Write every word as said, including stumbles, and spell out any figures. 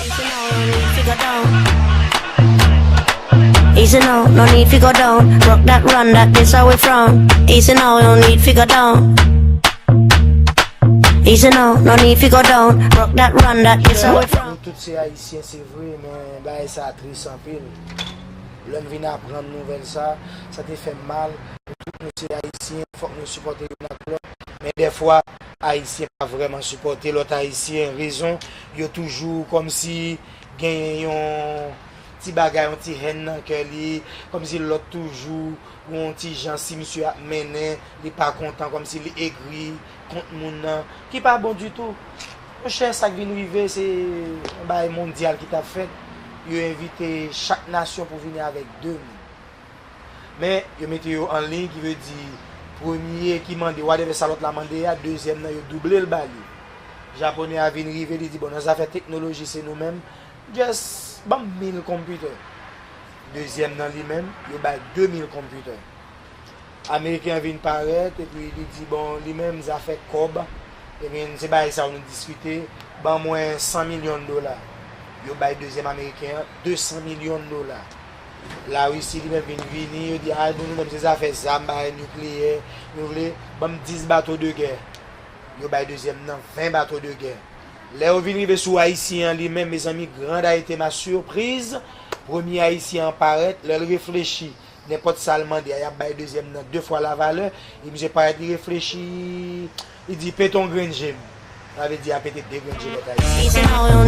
Easy now, no need fi go down. Easy now, no need fi go down. Rock that, run that, this how we from. Easy now, no need fi go down. Easy now, no need fi go down. Rock that, run that, this how we from. Nou tout se Ayisyen, se vre, men bagay sa tris anpil. Lè m vin aprann nouvèl sa, sa te fè m mal. Nou tout nou se Ayisyen, fòk nou sipòte youn ak lòt. Men dèfwa, Ayisyen pa vrèman sipòte lòt Ayisyen. Rezon, yo toujou kòmsi genyen yon ti bagay, yon ti hèn nan kè li, kòmsi lòt toujou yon ti jan, si misye ap mennen, li pa kontan, kòmsi li egri kont moun nan, ki pa bon ditou. Monchè, sa k vin rive, se yon bagay mondyal ki t ap fèt. Yo envite chak nasyon pou vini avèk de moun. Men, yo mete yo an liy, ki vle di, premye ki mande, whatever sa lòt la mande a, dezyèm nan, yo double l ba li. Japonè a vin rive, li di, bon, nan zafè teknoloji, se nou menm, just ban m mil konpitè. Dezyèm nan li menm, yo bay de mil konpitè. Ameriken an vin parèt, epi li di, bon, li menm, zafè kòb, ebyen, se bagay sa yo nou diskite, ban mwen san milyon dola. Yo bay dezyèm Ameriken an de san milyon dola. Larisi li menm vin vini, yo di, a, bon, nou menm se zafè zam, bagay nikleyè, nou vle, ban m dis bato de gè. Yo bay dezyèm nan ven bato de gè. Lè yo vin rive sou Ayisyen an li menm, mezanmi, grande a été ma surprise. Premye Ayisyen an parèt, lè l reflechi, nenpòt sa l mande a, y ap bay dezyèm nan de fwa lavalè. E misye parèt, li reflechi, li di, pete yon grenn je m. Sa vle di, a pete de grenn je lòt Ayisyen.